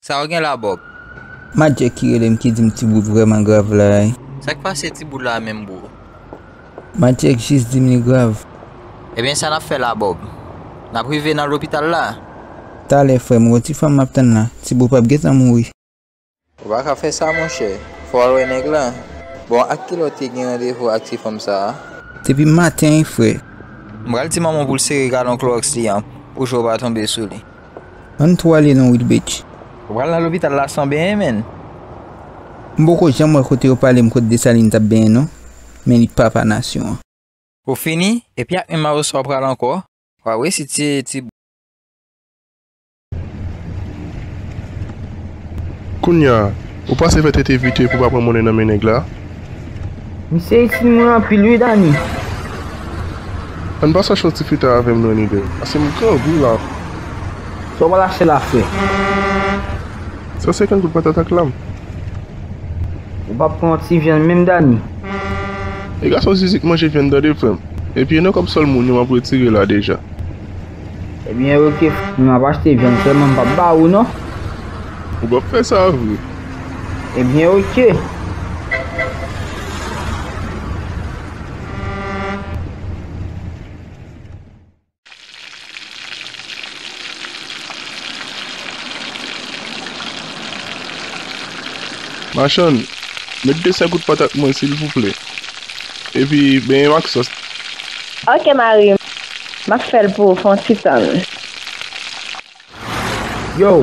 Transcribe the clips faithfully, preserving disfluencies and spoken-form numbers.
Sa w gen la, Bob? Madjek ki rele m, ki di m Tibout vrèman grav la, wi. Sa k pase Tibout la menm, bro? Madjek jis di m li grav. Ebyen, sa n ap fè la, Bob? N ap rive nan lopital la? Talè, frè m, gon ti fanm m ap tann la. Tibout p ap gentan mouri. Ou pa ka fè sa, monchè. Fò w al wè nèg la. Bon, ak kilè w te gen randevou ak ti fanm sa a? Depi maten, wi, frè. M pral di manman w pou l sere galon klowòks li an, pou je w pa tonbe sou li. Ann tou ale non, Wilbetch. Ou pral nan lopital la san benyen, menn. M poko janm wè kote yo pale m kot Desalin t ap benyen, non. Men li papa nasyon an. Ou fini? Epi ak menm mayo sa w pral ankò? W ap resi tiye ti. Kounye a, ou panse fè tete vite pou w pa pran monnen nan men nèg la? Misye itil mwen anpil wi, Dani. Ann pase achte yon ti frita avè m non, Nidel, paske m grangou la. Sa w pral achte la, frè? San senkant goud patat ak lam. Ou p ap pran yon ti vyann menm, Dani? E gason zizi k manje vyann, tande, frè m. Epi e nan kòb sòl moun yo m ap retire la deja. Ebyen, oke, frè m, m ap achte vyann sèlman, m p ap ba ou, non. Ou p ap fè sa vre? Ebyen, oke. Machann, met de sèk goud patat mwen, silvouplè. Epi, benyen m ak sòs. Oke, mari m. M ap fè l pou ou, fè yon ti tann. Yo,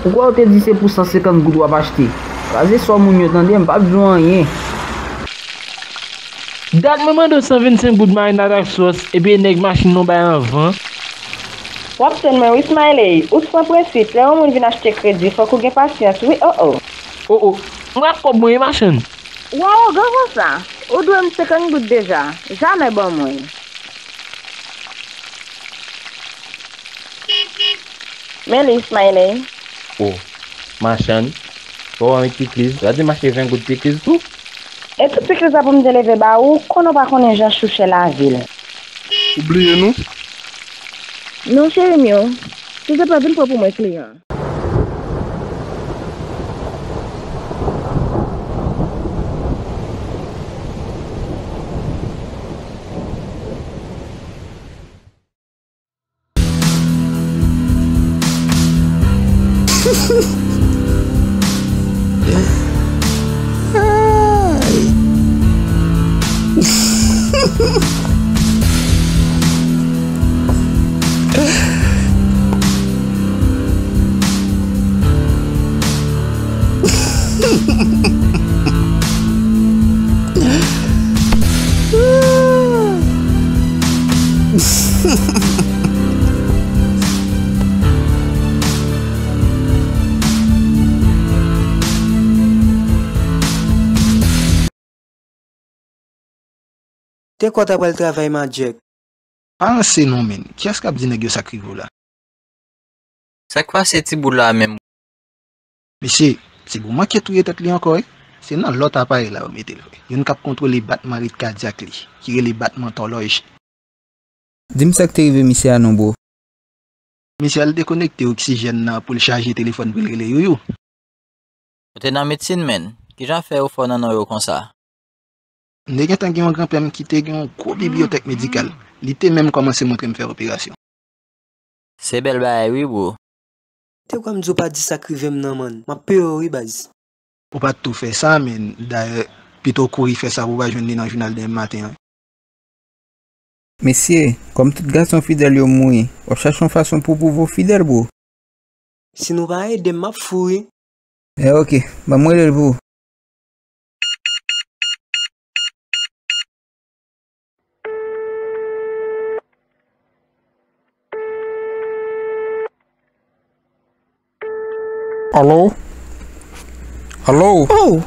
ou kwè w te di se pou san senkant goud w ap achte? Kraze sò moun yo, tande, m p ap di w anyen. Dat mwen mande w san vennsenk goud marinad ak sòs, epi e nèg machin nan w bay anvan. W ap tann mwen wi, Smiley. Ou san prensip, lè yon moun vin achte kredi, fòk ou gen pasyans wi, o o. O o, m ap kòb mwen wi, machann. Ou awogan konsa? Ou dwe m senkant goud deja. Jamè ban mwen. Men li, Smiley. O, machann, fò w annik pikliz, la di m achte ven goud pikliz tou. E tout pikliz la pou m te leve ba ou, konnen w pa konnen jan chouchè lave l. Ou bliye nou? Non, cheri m yo. Silteplè, vin pran pou mwen kliyan. Te kwè w ta pral travay, Madjek. Pa ranse non, menn. Kiyès k ap di nèg yo sa k rive w la? Sa k pase Tibout la menm? Mesye, Tibout manke touye tèt li ankò, wi. Se nan lòt aparèy la yo mete l, frè. Youn k ap kontwole batman rit kadyak li, ki rele batman tòlòj. Di m sa k te rive misye a non, bro. Misye al dekonekte oksijèn nan pou l chaje telefòn pou l rele Youyou. Ou te nan medsin, menn. Kijan fè yo fè w nan non yo konsa? M te gentan gen yon granpè m ki te gen yon gwo bibliyotèk medikal. Li te menm kòmanse montre m fè operasyon. Se bèl bagay wi, bro. Te kwè m di w pa di sa k rive m nan, man. M ap peye w wi, baz. Ou pa t tou fè sa, men dayè, pito w kouri fè sa pou w pa jwenn li nan jounal demen maten an. Mesye, kòm tout gason fidèl yo mouri, w ap chache yon fason pou w pwouve w fidèl, bro. Si nou pa ede m, m ap fou wi. Eh, ok, ban m rele l pou ou. Alo? Alo? Oh,